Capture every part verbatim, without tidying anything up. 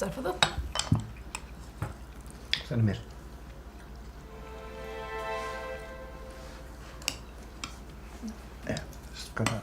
Trefdeḍ? Tanemmirt. Eh, s tkata.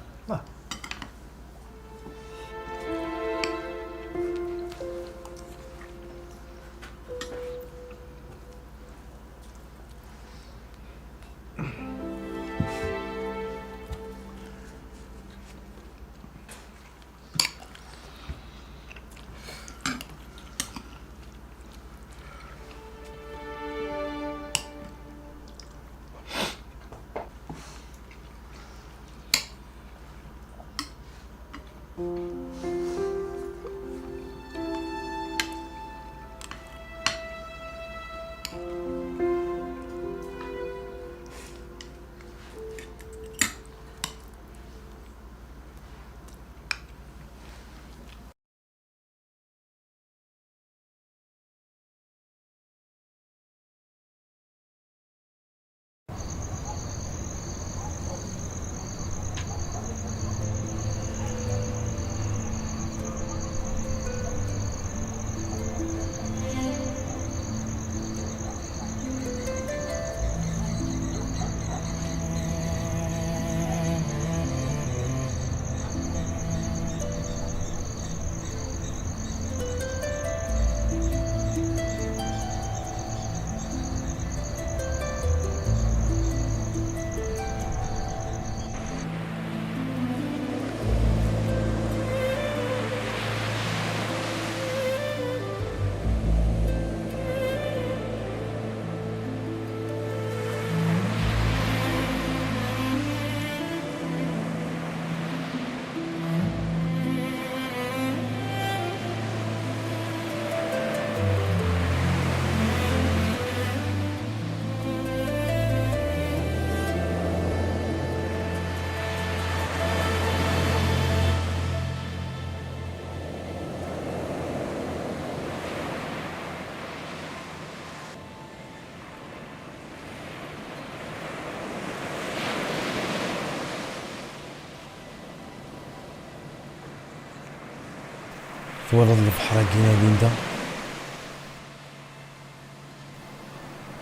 Twalaḍ lebḥer-agi a Linda?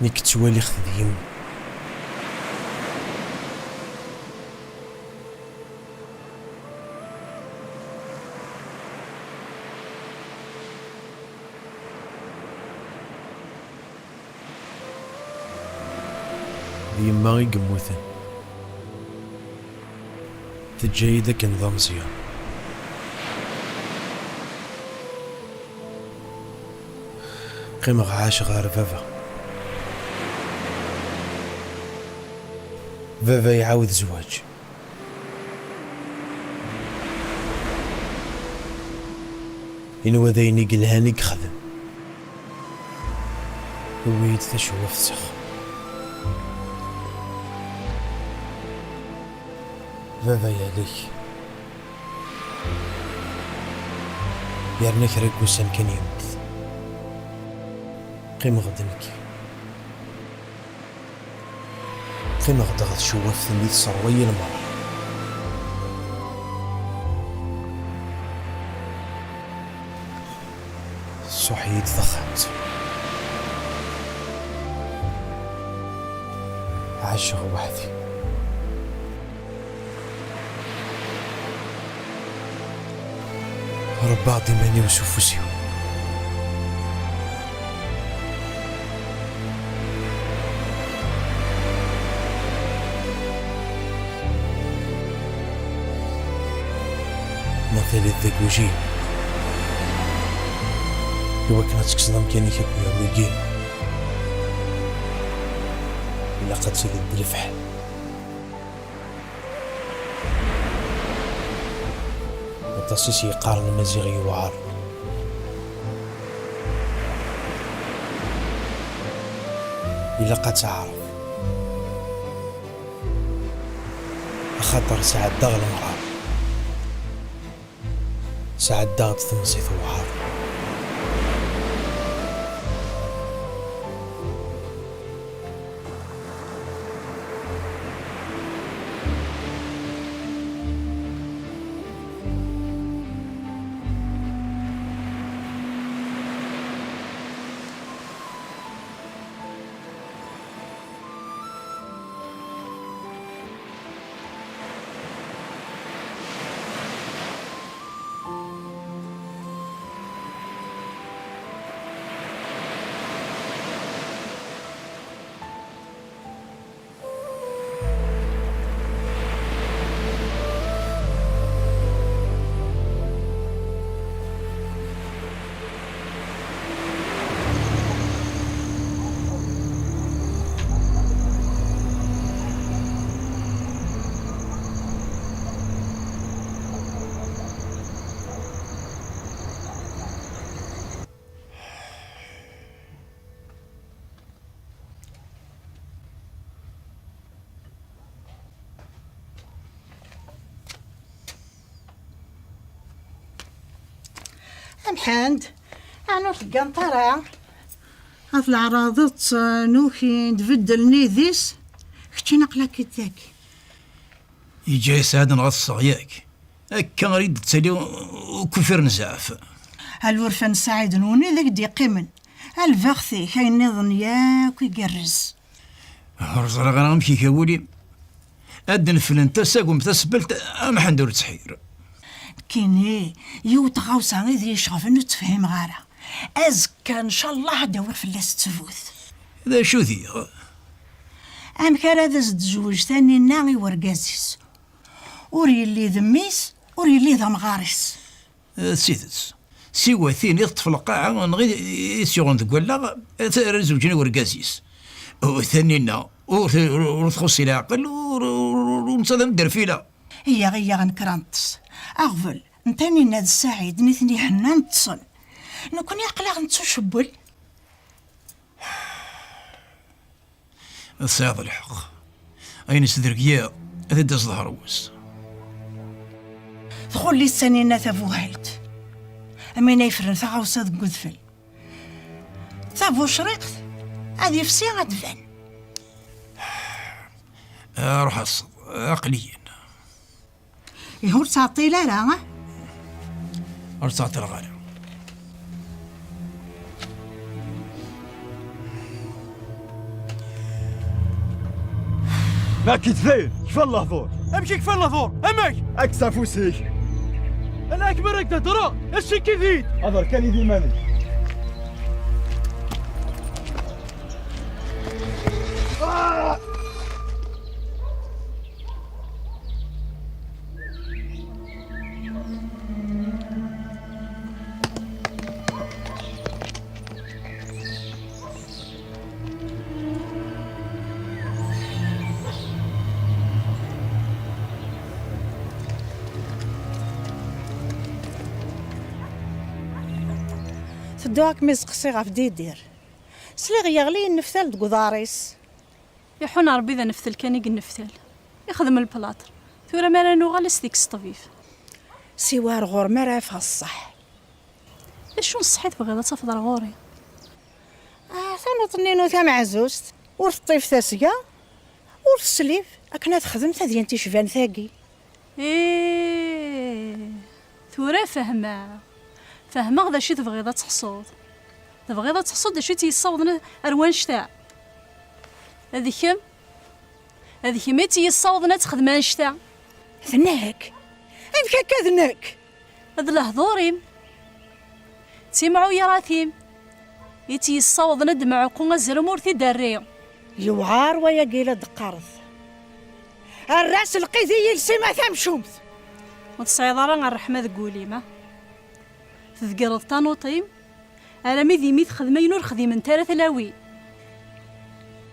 Nekk ttwaliɣ-t deg-m. D yemma i yemmuten. Teǧǧa-yi-d akken d ameẓyan. Qqimeɣ ɛaceɣ ɣer baba. Baba iɛawed zzwaǧ. Inwa d ayen i yelhan i yexdem. Iwwi-yi-d tacewwaft s axxam. Baba yehlek. Yerna kra n wussan kan yemmut. Qqimeɣ-d nekk. Qqimeɣ-d ɣer tcewwaft-nni tesserwa-yi lmerḥ. Tṣuḥ-iyi-d taxxamt. Ɛaceɣ weḥd-i. Rebbaɣ-d iman-iw s ufus-iw. Ma tiliḍ d agujil, iwakken ad tekkseḍ amkan-ik akk gar wigi, ilaq ad tiliḍ d lefḥel. Aṭas i s-yeqqaren Maziɣ yewɛer. Ilaq ad teɛreḍ. Axaṭer sɛeddaɣ lemṛaṛ. Sɛeddaɣ-d temẓi tewɛer. Mḥend, ɛni ur tegganeḍ ara? Ɣef leɛraḍet, eh, nukin-d, beddlen idis, keččini aql-ak-id dagi. Yeǧǧa-yas ɛad neɣ ad tesseɣ yak. Akka ara yi-d-tettali ukufir n zzɛaf. A lurfa n Saɛid n Wunid i k-d-yeqqimen. A lbext-ik, ayen nniḍen yakk igerrez. Ur ẓriɣ ara amek iga wul-im. Ad d-neflent asagem tasebbalt, a Mḥend ur ttḥir. Nekkini, yiwet tɣawsa i d-iceɣben ur tt-fhimeɣ ara. Azekka, ncallah, ad d-awiɣ fell-as ttbut. D acu diɣ? Amek ara d as-d-tezweǧ Taninna i wergaz-is? Ur yelli d mmi-s, ur yelli d amɣar-is. Eh, d tidet. Siwa tin i teṭṭef lqaɛa, neɣ i, i s-yuɣen deg wallaɣ, ara zewǧen i wergaz-is. U Taninna, ur, ur, ur txuṣṣ i leɛqel, ur, ur, ur, ur netta d amderfila. Iyyaɣ, iyyaɣ, nekk ara neṭṭes. Aɣbel n Taninna d Saɛid, nitni hennan, ṭṭsen. Nekkni aql-aɣ nettucewwel. Tesɛiḍ lḥeqq. Ayen yesderg yiḍ, ad d-tas ḍher-wes. Txulli Taninna tabuhalt. Am win ay yeffren taɣawsa deg udfel. Tabucriqt, ad yefsi ad tban. Ruḥ aseḍ, aql-iyi-n. Ihi ur ttɛeṭṭil ara, ah? Ur ttɛeṭṭileɣ ara. Ma k-itfay, kfa lehdur. Amek i kfa lehdur? Amek? Kkes afus-ik. Ala akk mi ara k-d-hedreɣ, ack-it-id. Hder kan i d iman-ik. Tedduɣ-ak mi seqsiɣ ɣef Didir. Sliɣ yeɣli yenneftal deg uḍar-is. Iḥun Ṛebbi d aneftel kan i yenneftal. Ixdem lplaṭr. Tura mi ara nuɣal, a s-t-ikkes ṭṭbib. Siwa ar ɣur-m ara afeɣ ṣṣeḥ. D acu n ṣṣeḥ i tebɣiḍ ad tafeḍ ar ɣur-i? Ah, tanuḍt-nni-inu tameɛzuzt, ur teṭṭif tasga, ur teslib, akken ad texdem tadyant icban tagi. Ih, tura fehmeɣ. Fehmeɣ d acu i tebɣiḍ ad teḥṣuḍ. Tebɣiḍ ad teḥṣuḍ d acu i tt-yessawḍen ar wannect-a? D kemm? D kemm i tt-yessawḍen ad texdem annect-a? D nekk? Amek akka d nekk? D lehdur-im, d timɛuyarat-im i tt-yessawḍen ad d-mɛuqqu azrem ur t-id-terri. Yewɛer wayagi i la d-teqqareḍ. Err-as lqid i yiles-im a tamcumt. Ur tesɛiḍ ara ṛṛeḥma deg wul-im, a? Tdegreḍ tanuṭ-im, arami d imi texdem ayen ur xdiment ara tlawin.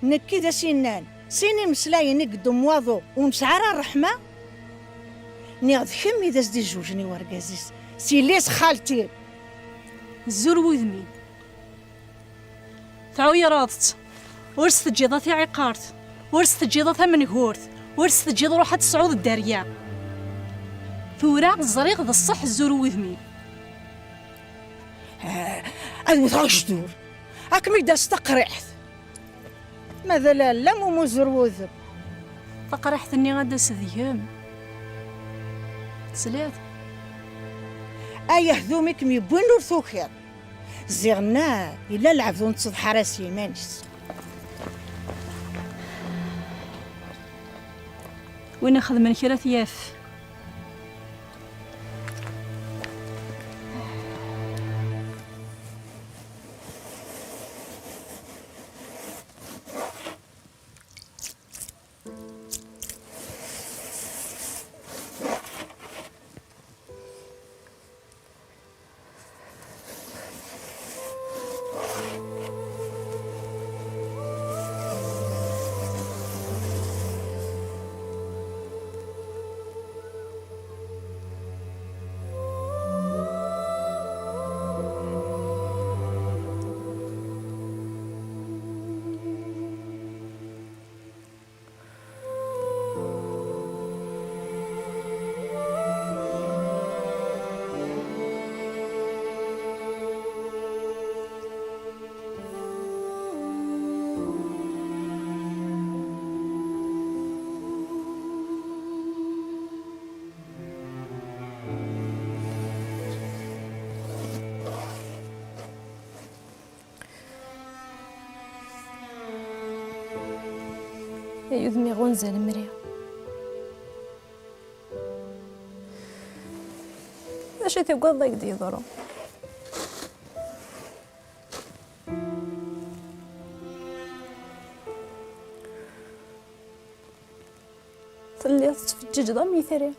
Nekk i d as-yennan sin imeslayen i yeddem waḍu ur nesɛi ara ṛṛeḥma. Nniɣ d kemm i d as-d-izewjen i wergaz-is s yelli-s xalti. Zur wudem-im. Tɛuyreḍ-tt. Ur s-teǧǧiḍ a tiɛiqert, ur s-teǧǧiḍ a tamengurt, ur s-teǧǧiḍ ruḥ ad tesɛuḍ dderya. Tura ẓriɣ d ṣṣeḥ zur wudem-im. Ah, ad wteɣ agejdur. Ad kem-id-tas taqriḥt. Ma d ala, ala mumuzur wudem. Taqriḥt-nni ad d-tas deg-m. Tesliḍ? Ay ahdum i kem-yewwin ur tukiḍ. Ziɣ nna, yella lɛebd ur nettseḍḥa ara s yiman-is. Win ixedmen kra ad t-yaf. Ay udem iɣunza lemri. D acu i tugadeḍ ad k-d-yeḍru? Telliḍ tettfeǧǧiǧeḍ am yitri.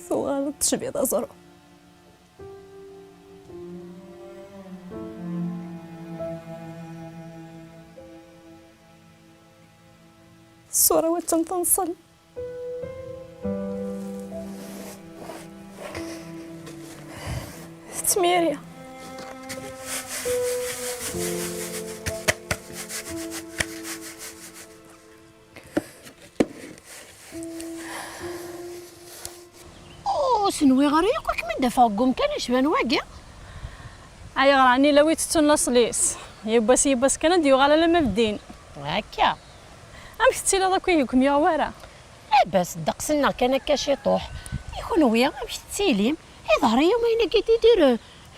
Tuɣaleḍ tecbiḍ aẓru. Ṣṣura-w attan tenṣel. Tettmiri. Ur s-nwiɣ ara yakk ad kem-id-afeɣ deg umkan yecban wagi. Ayɣer ɛni la wi tettun laṣel-is? Yiwwas yiwwas kan ad d-yuɣal alamma d din. Akka. Amek tettiliḍ akk ihi ur kem-yuɣ wara? Labas, ddeqs-nneɣ kan akka ciṭuḥ. I kenwi, amek tettilim? Iḍher-iyi wayen-agi d-idir,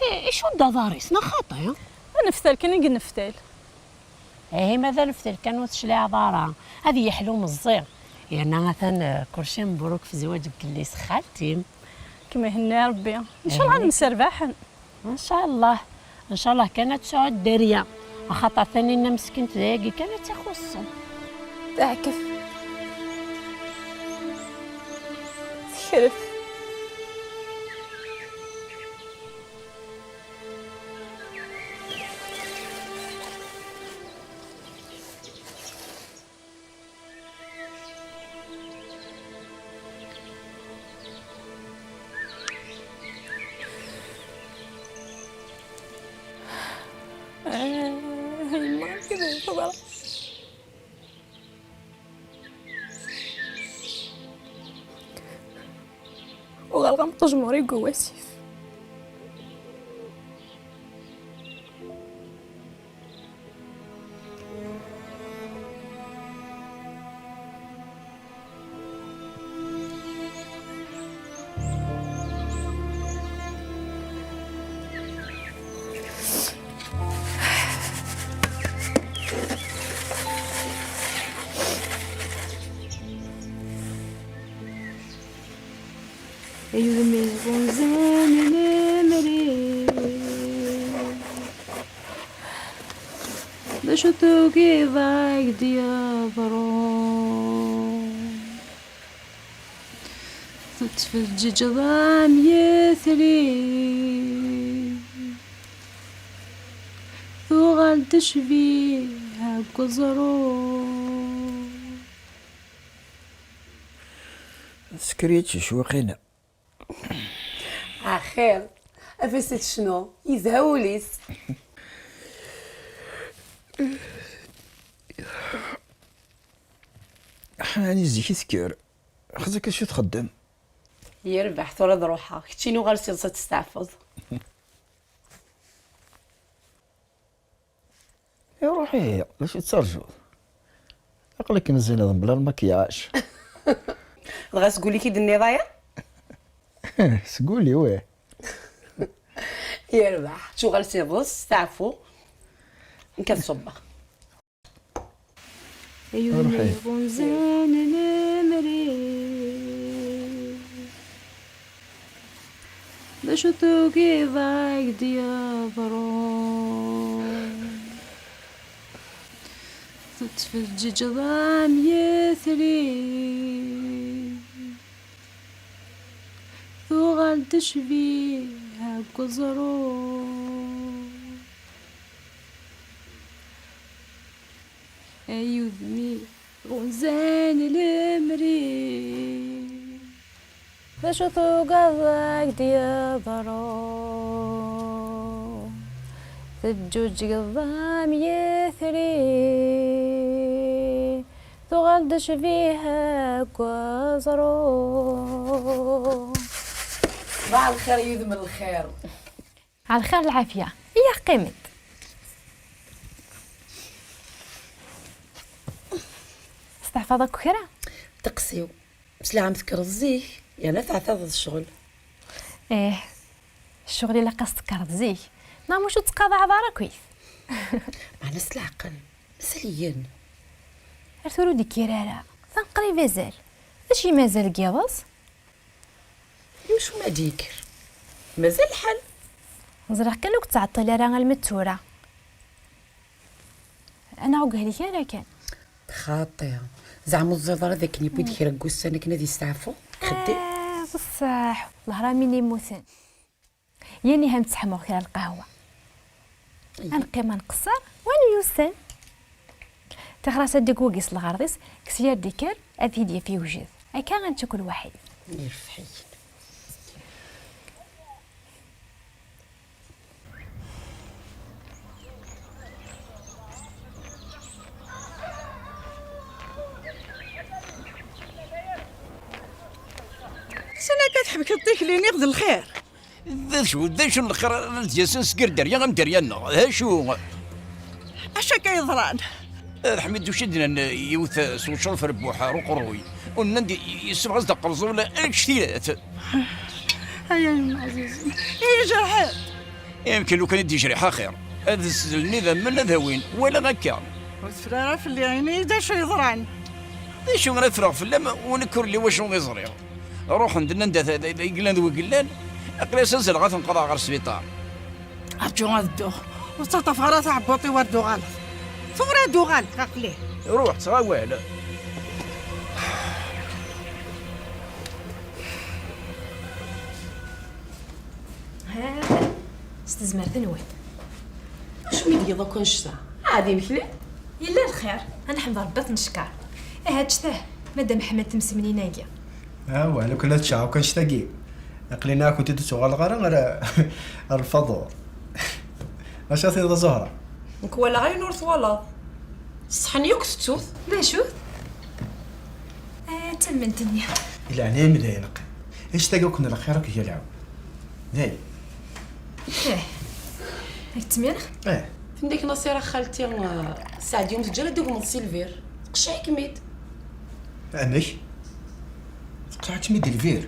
eh, icudd aḍar-is, neɣ xaṭi? D aneftal kan i yenneftal. Ihi ma d aneftal kan ur tecliɛeḍ ara, ad yeḥlu meẓẓi. Yerna atan, eh, kulci mebruk f zzwaǧ n yelli-s xalti-m. Kem ihenni Rebbi. Ncallah ad mserbaḥen. Ncallah. Ncallah kan ad tesɛu dderya. Axaṭer Taninna meskint d ayagi kan ad tt-ixuṣṣen. Teɛkef. Tekref. Ah, yemma, kif i teḍra? Uɣaleɣ am ṭejmur i wasif. Ay udem iɣunzan lemri, d acu tugiḍ ad k-d-yeḍru? Tettfeǧǧiǧeḍ am yetri, tuɣal-d ccbiha deg uẓru. Teskriǧ cwiqina. Axir, af-as ad tecnu, yezha wul-is. Ɛni zik i tekker? Xas akka acu txeddem? Yerbeḥ, tura ad ruḥeɣ. Keččini uɣal s iḍes ad testeɛfuḍ. Iruḥ ihi, d acu tettarǧuḍ? Aql-ikem zzin d mebla lmakyac. Dɣa seg wul-ik i d-tenniḍ aya? Seg wul-iw, ih. Yerbeḥ, tuɣal s iḍes, steɛfu. Nekk ad ṣubbeɣ. Ay udem iɣunzan lemri, d acu tugiḍ ad k-d-yeḍru? Tettfeǧǧiǧeḍ am yetri, tuɣal-d ccbiha deg uẓru. Ay udem iɣunzan lemri, d acu tugadeḍ ad k-d-yeḍru? Teǧǧuǧgeḍ am yetri, tuɣal-d ccbiha deg uẓru. Ṣbaḥ lxir ay udem n lxir. Ɛelxir lɛafya, iyya qqim-d. Testeɛfaḍ akk kra? Ddeqs-iw. Sliɣ-am tekkreḍ zik, yerna teɛtaḍeḍ ccɣel. Ih, ccɣel ilaq ad s-tekkreḍ zik, Neɣ muc ur tettqaḍaɛeḍ ara akkit? Meɛna s leɛqel, mazal-iyi. Ar tura ur d-ikkir ara. Tan qrib azal. D acu i mazal deg yiḍes? Iwacu ma d-yekker? Mazal lḥal. Ẓriɣ kan ur k-ttɛeṭṭil ara alma d tura. Anaɣ ur yehlik ara kan. Xaṭi. Zeɛma ur teẓriḍ ara d akken yewwi-d kra n wussan akken ad yesteɛfu? Xeddim. Ah, beṣṣeḥ, wellah rami i mmuten. Yaniha ad m-d-sseḥmuɣ kra n lqahwa. Ad neqqim ad nqeṣṣer, wa n yussan. Tixer-as ad d-igugis lɣerḍ-is, kkes yar d-ikker, ad t-id-yaf yewjed. Akka ad nečč akk lwaḥid. Irfeḥ-iyi. Sani akka tḥebkeḍ tikli-nni d lxir? D acu, d acu n lxir ara d-yasen seg dderya am dderya-nneɣ? D acu? Acu akka yeḍran? Ḥmiduc i d-nnan yiwet s ucruf ar Buḥar uqerruy, u nnan-d yessebɣ-as-d aqerẓul anect-ilat. Ay, ay, ɛzizen. Yejreḥ-d. Yemken lukan i d-yejriḥ axir. Ad slen idammen ad awin. Wala akka. Ur tefri ara fell-i, ini-yi-d acu yeḍran. D acu ara ffreɣ fell-am, u nekk ur lliɣ wacu i ẓriɣ. Ruḥen-d, nnan-d, ata, d, d, yellan d wi yellan, aql-as azaleɣ ad t-nqeḍɛeɣ ɣer sbiṭar. Rǧu ad dduɣ, ur ttaṭṭafeɣ ara taɛebbuḍt-iw ar d-uɣaleḍ. Tura ad d-uɣaleɣ, aql-i. Ruḥ, ttɣawal. Ha, s tezmert-nwen. Acu mi d-yiḍ akk annect-a? Ɛad imekli? Yella lxir, ad neḥmed Rebbi ad t-neckeṛ. Aha, ččet ah, Madam Ḥmed, temsemnin-agi. Awah, lukan ad ččeɣ akk annect-agi. Aql-i nniɣ-akent ur d-ttuɣaleɣ ara ɣer, ɣer lfaḍur. Acu ad tiniḍ a Zuhra? Nekk walaɣ ayen ur twalaḍ. Ṣṣeḥ-nni akk tettuḍ. D acu-t? Ah, d tamment-nni. Di leɛnaya-m dayen qqim. Annect-agi akk n lxir akk gar-awen. Dayen. Eh, ad k-ttmireɣ? Eh. Tendek Nasira xalti, eh, Saɛdi ur m-teǧǧa ara ad d-tagmeḍ si lbir. Teqceɛ-ikem-id. Amek? Teqceɛ-ikem-id lbir?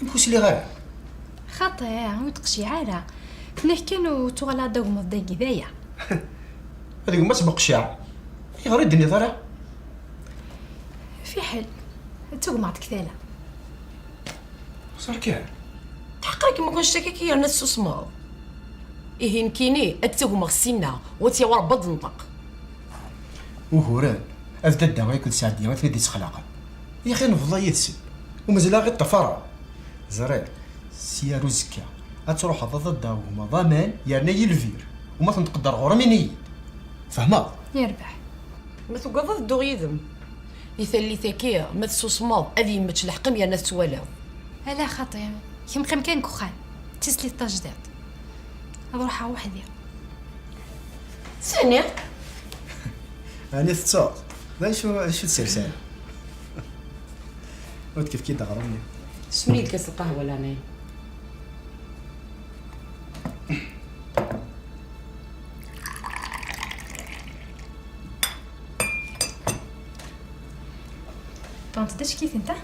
Amek ur sliɣ ara? Xaṭi, ur teqciɛ ara. Tenna-k kan ur tuɣal ad d-tagmeḍ dagi, d aya. Ad gmeɣ s beqciɛ. Ayɣer i d-tenniḍ ara? Fiḥel, ad tagmeḍ deg tala. Ẓer kan. Tḥeqqeɣ-kem akk annect-agi akka yerna tessusmeḍ. Ihi nekkini ad ttagmeɣ ssinna, u ad tt-yawi Rebbi ad d-tenṭeq. Uguren, ad dadda akked Seɛdiya i ten-id-yessexlaqen. Yaxi nebḍa yid-sen, u mazal aɣ-iṭṭef ara. Ẓriɣ, sya ar uzekka, ad truḥeḍ ad d-tagmeḍ aman yerna i lbir, u ma tenṭeq-d ar ɣur-m ini-yi-d. Fehmeḍ? Yerbeḥ. Ma tugadeḍ ad dduɣ yid-m. Di tallit-agi, ma tessusmeḍ, ad yemmečč leḥqem yerna tettwaliḍ. Ala xaṭi, kemm qqim kan deg uxxam, d tislit tajdiṭ. Ad ruḥeɣ weḥd-i. Sani? Ɛni tettuḍ? D acu, acu tserser? Ur d-kifkif-d aɣrum-nni. Suni lkas lqahwa, leɛnaya. Ṭṭunt d acki-tent, ah?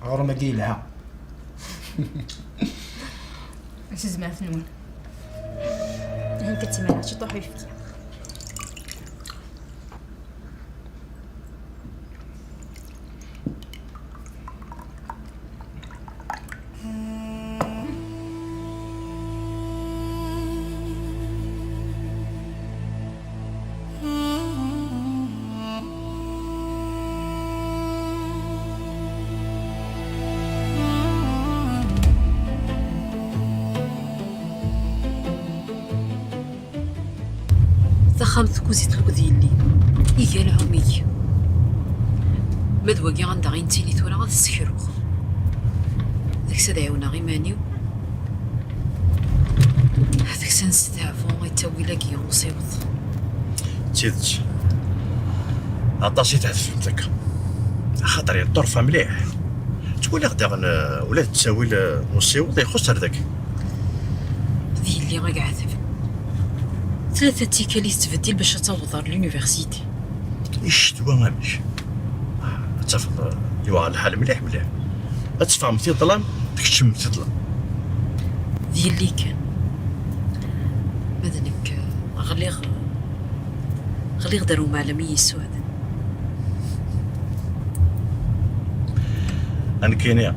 Aɣrum-agi yelha. S tezmert-nwen. Hent ad tsemreɣ ciṭuḥ uyefki. Taxxamt tkuzit lkud yelli, iga lɛum-ik. Ma d wagi anda i nettili tura ad ssekruɣ. Deg-s ad ɛiwneɣ iman-iw. Deg-s ad nesteɛfu i ttawil-agi usiweḍ. D tidet. Aṭas i tɛetbemt akka. Axaṭer yeṭṭurfa mliḥ. Ttwaliɣ daɣen, eh, ula d ttawil, eh, n usiweḍ ixuṣṣ ar dagi. D yelli i iɛetben. Tlata tikkal i tettbeddil bac ad taweḍ ar l'université. I ccetwa amek? Ad tafeḍ, eh, yuɣal lḥal mliḥ mliḥ. Ad teffɣem di ṭṭlam, tkeččem di ṭṭlam. D yelli kan. Ma d nekk, ɣliɣ, ɣliɣ-d ar umaɛlem i yi-yessuɛden. A nekkini,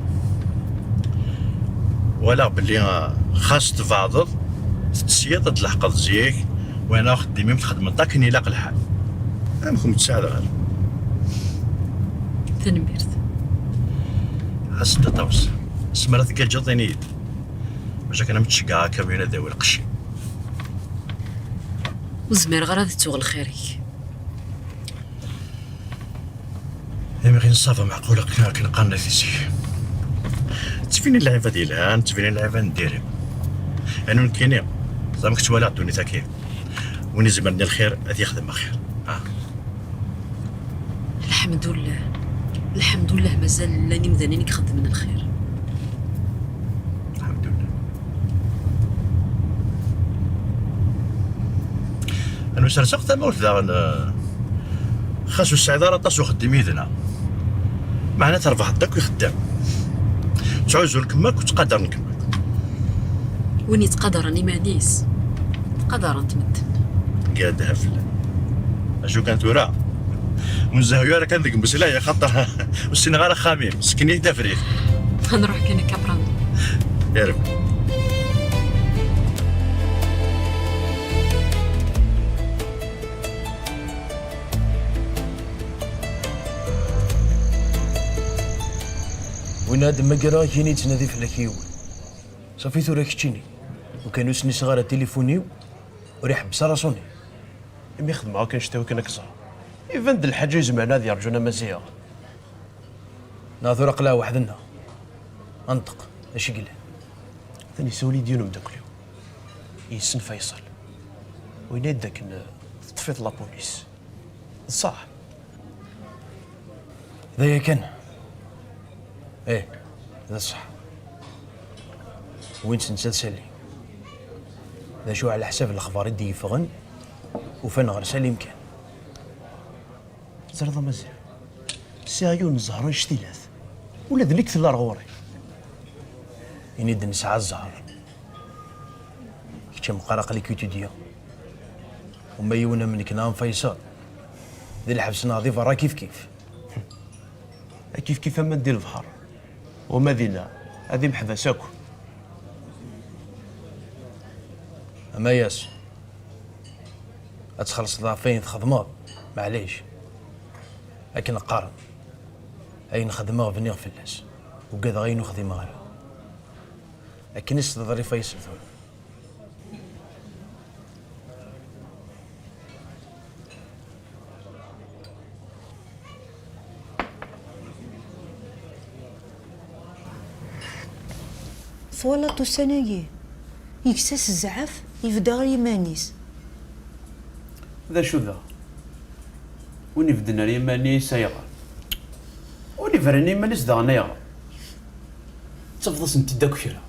walaɣ belli, ah, xas tbeɛdeḍ, tettesyiḍ ad d-tleḥqeḍ zik, wayen axeddim-im txedmeḍ akken ilaq lḥal. Amek ur m-tesɛiḍ ara? Tanemmirt. Ḥas-d a Ṭawes, asmi ara tgaǧeḍ, ini-yi-d. Maca kan am ttceggeɛ akamyun ad d-awi lqecc-im. Ur zmireɣ ara ad ttuɣ lxir-ik. Imɣi n ṣṣaba meɛqul akken, akken qqaren at zik. Ttbinin lɛibad yelhan, ttbinin lɛibad n diri. Anu nekkini, ẓer amek ttwaliɣ ddunit-agi. Win izemren i lxir, ad yexdem axir. Ah. Lḥemdullah. Lḥemdullah, mazal llan imdanen i ixeddmen lxir. Lḥemdullah. Anu serseɣ tamawt daɣen, eh, xas ur tesɛiḍ ara aṭas uxeddim yid-neɣ, meɛna trebḥeḍ-d akk ixeddam. Ttɛuzzun-kem akk, ttqadaren-kem akk. Win yettqadaren iman-is, ttqadaren-t medden. Gad hafel. Acu kan tura? Ur nzehhu ara kan deg umeslay, axaṭer ur ssineɣ ara axxam-im. Sken-iyi-d abrid. Ad nruḥ kan akka, prendre. Irem. Win ad mmagreɣ, kini yettnadi fell-ak yiwen. Safi tura keččini. Lukan ur sniseɣ ara tilifun-iw, ur iḥebbes ara ṣuni. Imi xedmeɣ akk annect-a i wakken ad k-ẓreɣ. Iban-d lḥaǧa izemren ad yerǧun a Maziɣ. Neɣ tura aql-aɣ weḥd-nneɣ. Nṭeq, d acu i yellan? Atan yessawel-iyi-d yiwen umeddakel-iw. Yessen Faysal. U yenna-yi-d dakken, eh, teṭṭef-it la police. D ṣṣeḥ? D aya kan. Ih, d ṣṣeḥ. Wwin-tt netta d Salim. D acu, ɛla ḥsab lexbar i d-yeffɣen, ufan ɣer Salim kan. Teẓriḍ a Maziɣ, sɛiɣ yiwen n zzher annect-ilat. Ula d nekk tella ar ɣur-i. Ini-d nesɛa zzher. Kečč a meqqar aql-ik étudiant. Uma yiwen am nekk neɣ am Faysal, di lḥebs neɣ di berra kif kif. Kif kif aman di lebḥer. Uma dinna, ad imḥbas akk. Amayas, ad txellṣeḍ ɣef wayen txedmeḍ, maɛlic. Akken qqaren, ayen xedmeɣ bniɣ fell-as, ugadeɣ ayen ur xdimeɣ ara. Akken i s-teḍra i Faysal tura. Twalaḍ ussan-agi? Yekkes-as zzɛaf, yebda ɣer yiman-is. D acu daɣ? Win ibedden ar yiman-is ayɣer? Win ibran i yiman-is daɣen ayɣer? Tafeḍ-asent-id akk kra.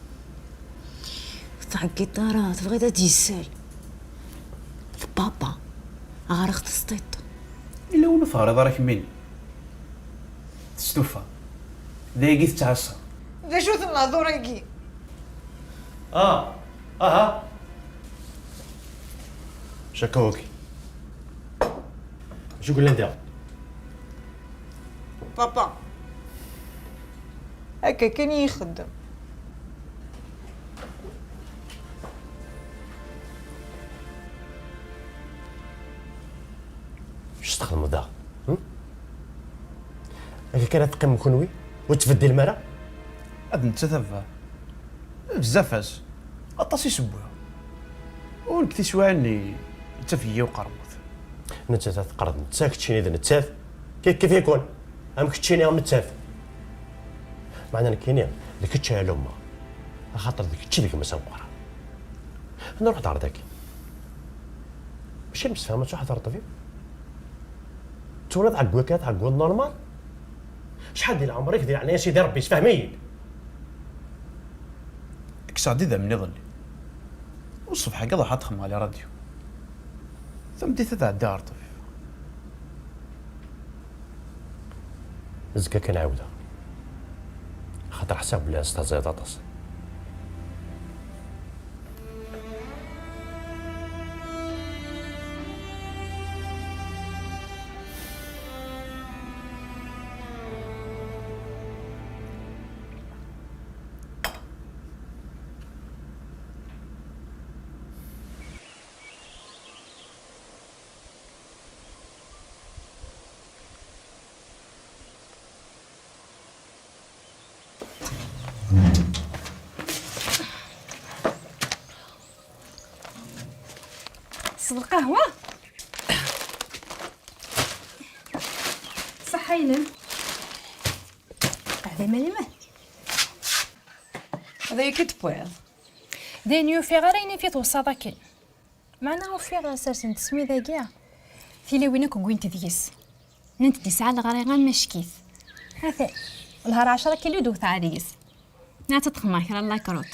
Ur tɛeggiḍ ara, tebɣiḍ ad d-yessal. D papa, ɣer-aɣ tesṭiṭ. Yella win ur teɣriḍ ara kemmini? Testufa. D ayagi tettɛassa. D acu-ten lehdur-agi? Ah, aha. Cakawaki. Acu yellan da? Papa, akka kan i ixeddem. Acu txedmeḍ da? Hm? Akka kan ad teqqimem kenwi? Ur tettbeddilem ara? Ad nettat a baba. Bezzaf-as. Aṭas i sewwiɣ. U nekk tiswiɛin-nni yettafeg-iyi uqermud. Nettat ad teqqareḍ netta, keččini d nettat. Kif kif ikun. Am keččini am nettat. Meɛna nekkini, d kečč ara lummeɣ. Axaṭer d kečč i d gma-s ameqqran. Nruḥ-d ɣer dagi. Mačči msefham ad truḥeḍ ɣer ṭṭbib? Tura tɛeggu akka, tɛeggu normal? Acḥal di leɛmer-ik, di leɛnaya Sidi Rebbi, sefhem-iyi-d! Kkseɣ-d idammen iḍelli. U ṣṣbeḥ-agi ad ruḥeɣ ad xedmeɣ les radios. Tameddit ad ɛeddiɣ ɣer ṭṭbib. Azekka kan ɛawdeɣ. Axaṭer ḥṣiɣ belli ad testaẓayeḍ aṭas. Lqahwa. Ṣṣeḥḥa-inem. Qeɛd iman-im. D ayen i d-tewwiḍ? D ayen ur ufiɣ ara ayen i fi tweṣṣaḍ akken. Meɛna ufiɣ sersen-d tesmi dagi. Tilawin akk wwint deg-s. Nnant-d yesɛa leɣri am ackit. Atan, lhar ɛecra kilu d-wteɣ deg-s. Nniɣ ad txedmeɣ kra n lakruṭ.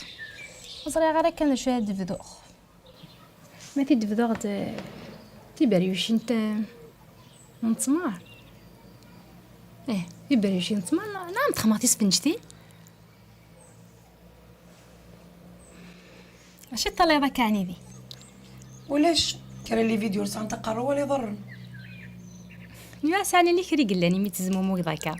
Ur ẓriɣ ara kan d acu ara d-bduɣ. Ma t-id-bduɣ d tiberyucin n t-, n ttmer. Ih, tiberyucin n ttmer, neɣ, neɣ ad xedmeɣ tisfenǧtin. Acu i teṭṭalayeḍ akka, ɛnidi? Ulac, kra n les vidéos ur sɛant aqerru wala iḍarren. Nniɣ sɛan ini kra i yellan imi tezmumugeḍ akka.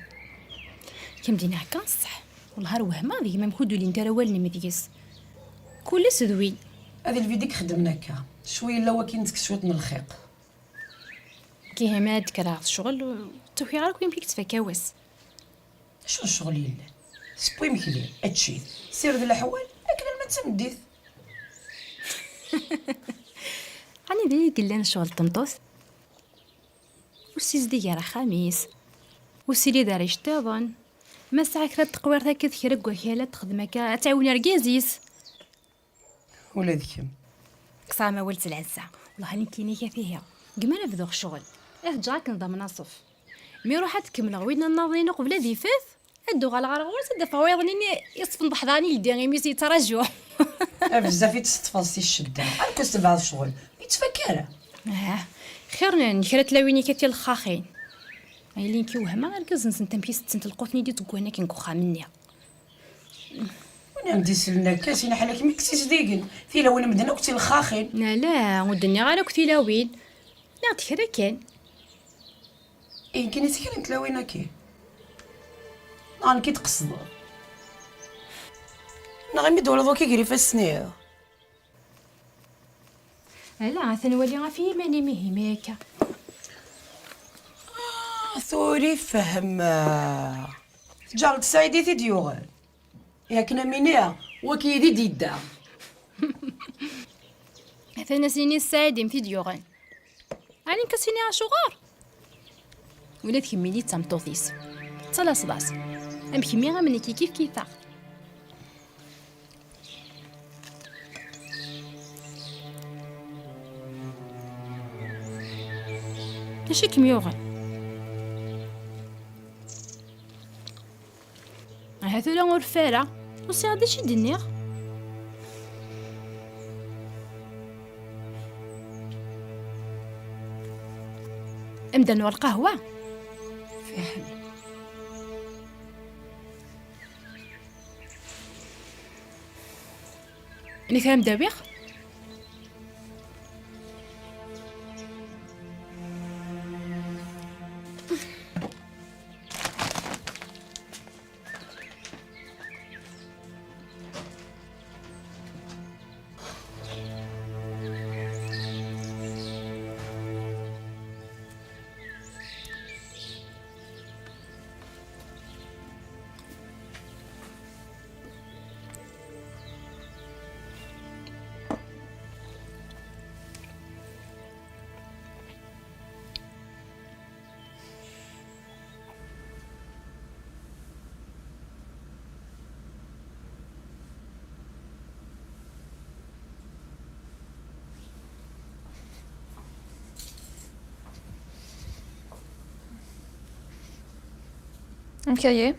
Kem din akka ṣṣeḥ. Wellah ar wehmeɣ deg-m amek ur d-ulint ara wallen-im deg-s. Kul ass d win. Ad lbid i ixeddmen akka. Cwi yella wakin tekkes cwiṭ n lxiq. Kihi ma ad d-kkreɣ ɣer ccɣel, ur ttakiɣ ara akk imekli yettfakka wass. Acu n ccɣel yellan? Seww imekli, ečč-it, sired leḥwal, akken alma d tameddit. Ɛni d i yellan ccɣel n tmeṭṭut? Ur ssizdig ara axxam-is, ur ssilid ara iceṭṭiḍen. Ma tesɛa kra n teqwirt akka d kra n wakal ad texdem akka, ad tɛiwen argaz-is. Ula d kemm. Kkseɣ amawal d lɛezza. Wellah nekkini ka tihi. Deg mi ara bduɣ ccɣel, ad ǧǧeɣ akken d amnaṣef. Mi ruḥ ad kemmleɣ win nnaḍ-inu qbel ad ifat, ad d-uɣaleɣ ɣer ɣur-s ad d-afeɣ wayeḍ-nni yeṣfenḍeḥ daɣen i leddi imi s-yettraǧu. A bezzaf i d-teṭṭfeḍ si ccedda. Arku sebɛeḍ ccɣel. Ur yettfakka ara. Ah, xir n kra tlawin-ik a tilexxaxin. Ay lin-k i wehmeɣ argaz-nsent amek i settent lqut-nni d-iteggan akken deg uxxam-nni. Win am-d-isellen akka, sin ḥala kemm i k-ssizdigen. Tilawin medden akk d tilexxaxin. Ala, ur d-nniɣ ara akk tilawin. Nniɣ-d kra kan. Ihi kan i s kra n tlawin-agi? Neɣ nekk i d-tqesdeḍ? Neɣ imi d-twalaḍ wakka gar ifassen-iw? Ala, atan wali ɣef yiman-im ihi, ma akka. Ah, tura i fehmeɣ. Tǧareḍ Saɛid i t-id-yuɣen? Yakken am iniɣ, waki i d-idda. Atan as-ini Saɛid i m-t-id-yuɣen. Ɛni nekk ad s-iniɣ acuɣer? Ula d kemmini d tameṭṭut-is. Tettalaseḍ-as. Am kemmi am nekki kif kifeɣ. D acu i kem-yuɣen? Aha tura ur rfi ara. Usiɣ-d acu i d-nniɣ. Amdan ur lqahwa. Fiḥel. Nekk ara m-d-awiɣ. Amek ay?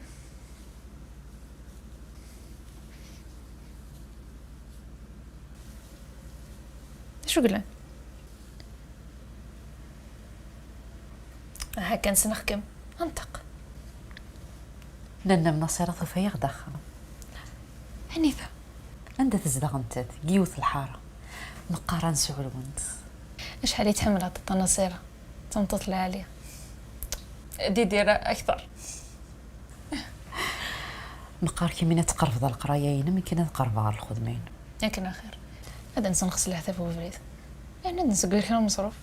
D acu yellan? Aha kan ssneɣ-kem. Nṭeq. Nanna-m Naṣira tufa-yaɣ-d axxam. Anida? Anda tezdeɣ nettat, deg yiwet lḥara. Meqqar ad nsuɛlwent. Acḥal i tḥemmel aṭaṭa Naṣira. D tameṭṭut lɛali. Didir akteṛ. Meqqar kemmini ad tqerbeḍ ɣer leqraya-inem akken ad qerbeɣ ɣer lxedma-inem. Akken axir. Ad nsenxes leɛtab n ubrid. Yerna ad nsegger kra n umeṣruf.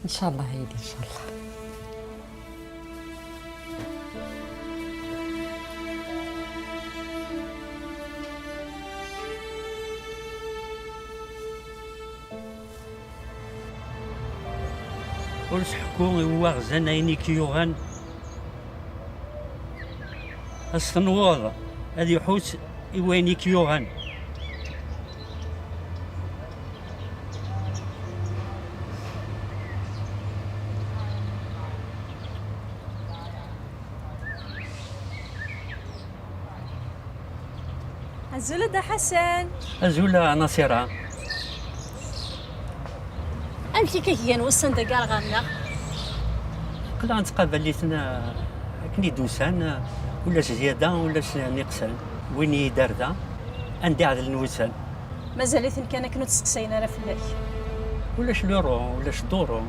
Ncallah a yelli, ncallah. Ur seḥku i uwaɣzan ayen i k-yuɣen. Ad s-tenwuḍ ad iḥuss i wayen i k-yuɣen. Azul a Dda Ḥasan. Azul a Nasira. Amek akka k-gan wussan dagi ar ɣer-neɣ? Aql-aɣ nettqabal-iten, eh, akken i d-usan, eh, ulac zyada, ulac niqsan. Win i yi-d-ar da, anda i ɛedlen wussan. Mazal-iten kan akken ur d-steqsayen ara fell-ak. Ulac luru, ulac duru.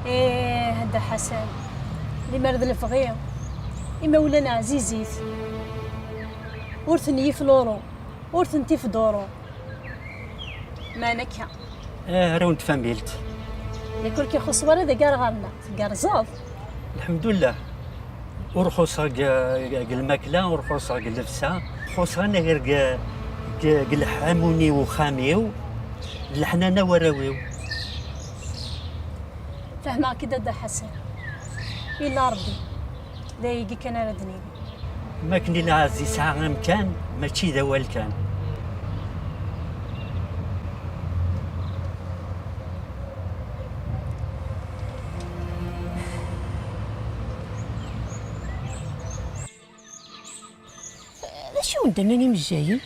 Ih, a Dda Ḥasan, limer d lebɣi, imawlan ɛzizit. Ur ten-yif luru, ur ten-tif duru. Meɛna akka. Eh, arraw n tfamilt. Yak ur k-ixuṣṣ wara dagi ar ɣer-neɣ, tgerrzeḍ. Lḥemdullah. Ur xuṣṣeɣ deg, deg lmakla, ur xuṣṣeɣ deg llebsa, xuṣṣeɣ anagar deg, deg, deg leḥḥamu-nni uxxam-iw, d leḥnana warraw-iw. Fehmeɣ-k-id a Dda Ḥasan. Illa Ṛebbi, d ayagi kan ara d-nini. Ma akken i lɛezz yesɛa amkan, mačči d awal kan. D acu i wen-d-nnan imejjayen?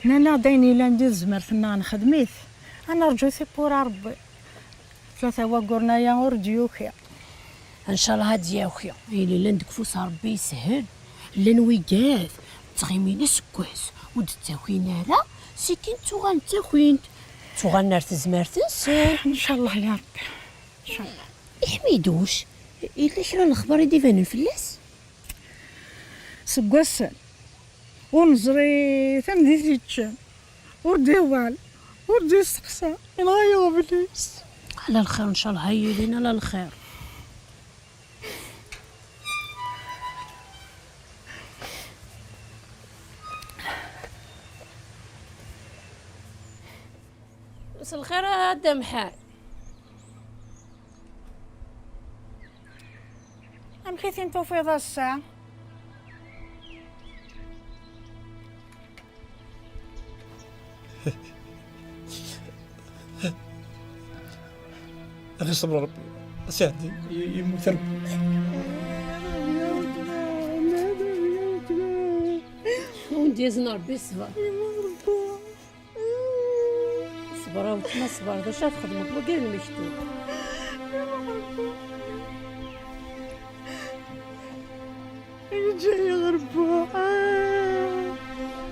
Nnan-aɣ-d ayen yellan di tezmert-nneɣ nexdem-it. Ad nerǧu tiwwura Ṛebbi. Tlata wagguren aya ur d-yuki. Ncallah ad d-yaki. Ayen yellan deg ufus Ṛebbi yeshel. Llan wigad ttɣimin aseggas ur d-ttakin ara, sikkin ttuɣalen ttakin-d. Ttuɣalen ar tezmert-nsen. Ncallah ya Ṛebbi. Ncallah. Iḥmiduc, yella kra n lexbar i d-ibanen fell-as? Seg wassen ur neẓri tamdint yeččan, ur d-iwal, ur d-isteqsa, yenɣa-yi ublis. Ala lxir, ncallah ay yilin ala lxir. S lxir a Dda Mḥan. Amek i ten-tufiḍ ass-a? Ad iṣber Ṛebbi. Asiɛdi yemmut Ṛebbi. Ad wen-d-yazen Ṛebbi ṣṣber. Ṣber a weltma, ṣber, d acu ara txedmeḍ, wagi d lmektub. Yeǧǧa-yi ɣer Ṛebbi.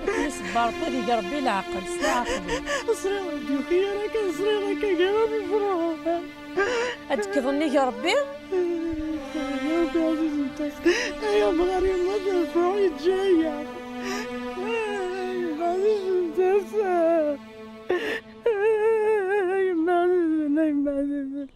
Akken iṣebber Ṛebbi, ad ig Ṛebbi leɛqel, s leɛqel. Ẓriɣ ur d-yuki ara kan, ẓriɣ akka gar ad ifreɣ. Ad d-kkeḍ nnig Ṛebbi? Ay Ṛebbi ɛziz n tasa, ay amɣar yemma d Ṛebbi yeǧǧa-yi. Ay Ṛebbi ɛziz n tasa. Ay yemma ɛzizen, ay yemma ɛzizen.